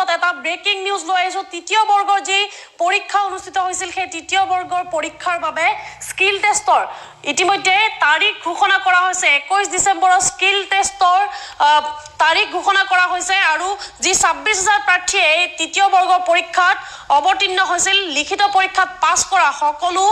মুহূৰ্তত এটা breaking news লৈ আহিছো। তৃতীয় বৰ্গৰ যি পৰীক্ষা অনুষ্ঠিত হৈছিল, সেই তৃতীয় বৰ্গৰ পৰীক্ষাৰ বাবে স্কিল টেষ্টৰ ইতিমধ্যে তাৰিখ ঘোষণা কৰা হৈছে। 21 ডিচেম্বৰৰ স্কিল টেষ্টৰ তাৰিখ ঘোষণা কৰা হৈছে আৰু যি 26,000 প্ৰাৰ্থীয়ে এই তৃতীয় বৰ্গৰ পৰীক্ষাত অৱতীৰ্ণ হৈছিল, লিখিত পৰীক্ষাত পাছ কৰা সকলো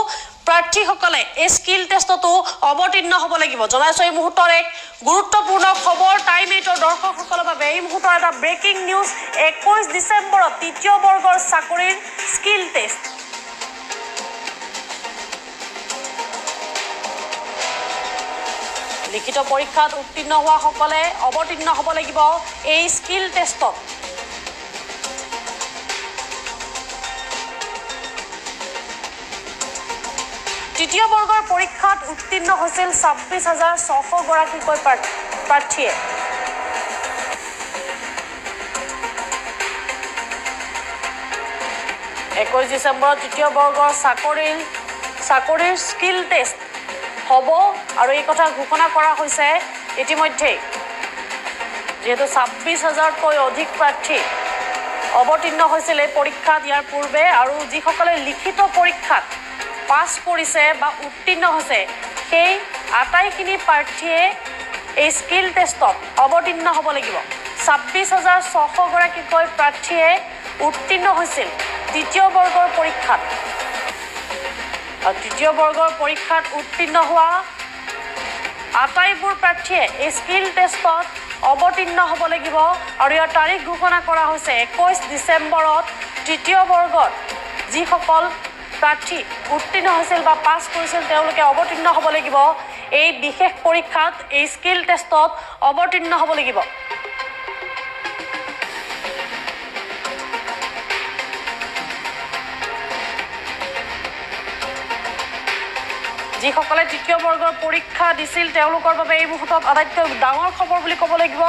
প্ৰাৰ্থীসকলে এই স্কিল টেষ্টতো অৱতীৰ্ণ হ'ব লাগিব। জনাইছো এই মুহূৰ্তৰ এক গুৰুত্বপূৰ্ণ খবৰ টাইম এইটৰ দৰ্শকসকলৰ বাবে। এই মুহূৰ্তৰ এটা ব্ৰেকিং নিউজ, 21 ডিচেম্বৰত তৃতীয় বৰ্গৰ চাকৰিৰ স্কিল টেষ্ট। লিখিত পৰীক্ষাত উত্তীৰ্ণ হোৱাসকলে অৱতীৰ্ণ হ'ব লাগিব এই স্কিল টেষ্টত। তৃতীয় বৰ্গৰ পৰীক্ষাত উত্তীৰ্ণ হৈছিল 26,600 গৰাকীকৈ প্ৰাৰ্থীয়ে। 21 ডিচেম্বৰত তৃতীয় বৰ্গৰ চাকৰিৰ স্কিল টেষ্ট হ'ব আৰু এই কথা ঘোষণা কৰা হৈছে ইতিমধ্যেই। যিহেতু 26,000তকৈ অধিক প্ৰাৰ্থী অৱতীৰ্ণ হৈছিল এই পৰীক্ষাত ইয়াৰ পূৰ্বে আৰু যিসকলে লিখিত পৰীক্ষাত পাছ কৰিছে বা উত্তীৰ্ণ হৈছে, সেই আটাইখিনি প্ৰাৰ্থীয়ে এই স্কিল টেষ্টত অৱতীৰ্ণ হ'ব লাগিব। 26,600 গৰাকীকৈ প্ৰাৰ্থীয়ে উত্তীৰ্ণ হৈছিল তৃতীয় বৰ্গৰ পৰীক্ষাত আৰু তৃতীয় বৰ্গৰ পৰীক্ষাত উত্তীৰ্ণ হোৱা আটাইবোৰ প্ৰাৰ্থীয়ে এই স্কিল টেষ্টত অৱতীৰ্ণ হ'ব লাগিব আৰু ইয়াৰ তাৰিখ ঘোষণা কৰা হৈছে 21 ডিচেম্বৰত। তৃতীয় বৰ্গত যিসকল প্ৰাৰ্থী উত্তীৰ্ণ হৈছিল বা পাছ কৰিছিল, তেওঁলোকে অৱতীৰ্ণ হ'ব লাগিব এই বিশেষ পৰীক্ষাত, এই স্কিল টেষ্টত অৱতীৰ্ণ হ'ব লাগিব। যিসকলে তৃতীয় বৰ্গৰ পৰীক্ষা দিছিল, তেওঁলোকৰ বাবে এই মুহূৰ্তত আটাইতকৈ ডাঙৰ খবৰ বুলি ক'ব লাগিব।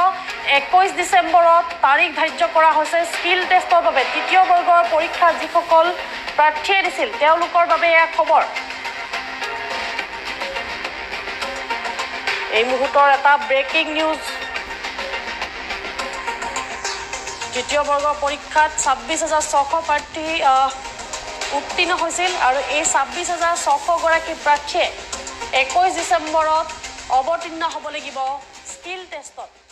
21 ডিচেম্বৰত তাৰিখ ধাৰ্য কৰা হৈছে স্কিল টেষ্টৰ বাবে। তৃতীয় বৰ্গৰ পৰীক্ষা যিসকল প্ৰাৰ্থীয়ে দিছিল, তেওঁলোকৰ বাবে এয়া খবৰ। এই মুহূৰ্তৰ এটা ব্ৰেকিং নিউজ, তৃতীয় বৰ্গৰ পৰীক্ষাত 26,600 প্ৰাৰ্থী উত্তীৰ্ণ হৈছিল আৰু এই 26,600 গৰাকী প্ৰাৰ্থীয়ে 21 ডিচেম্বৰত অৱতীৰ্ণ হ'ব লাগিব স্কিল টেষ্টত।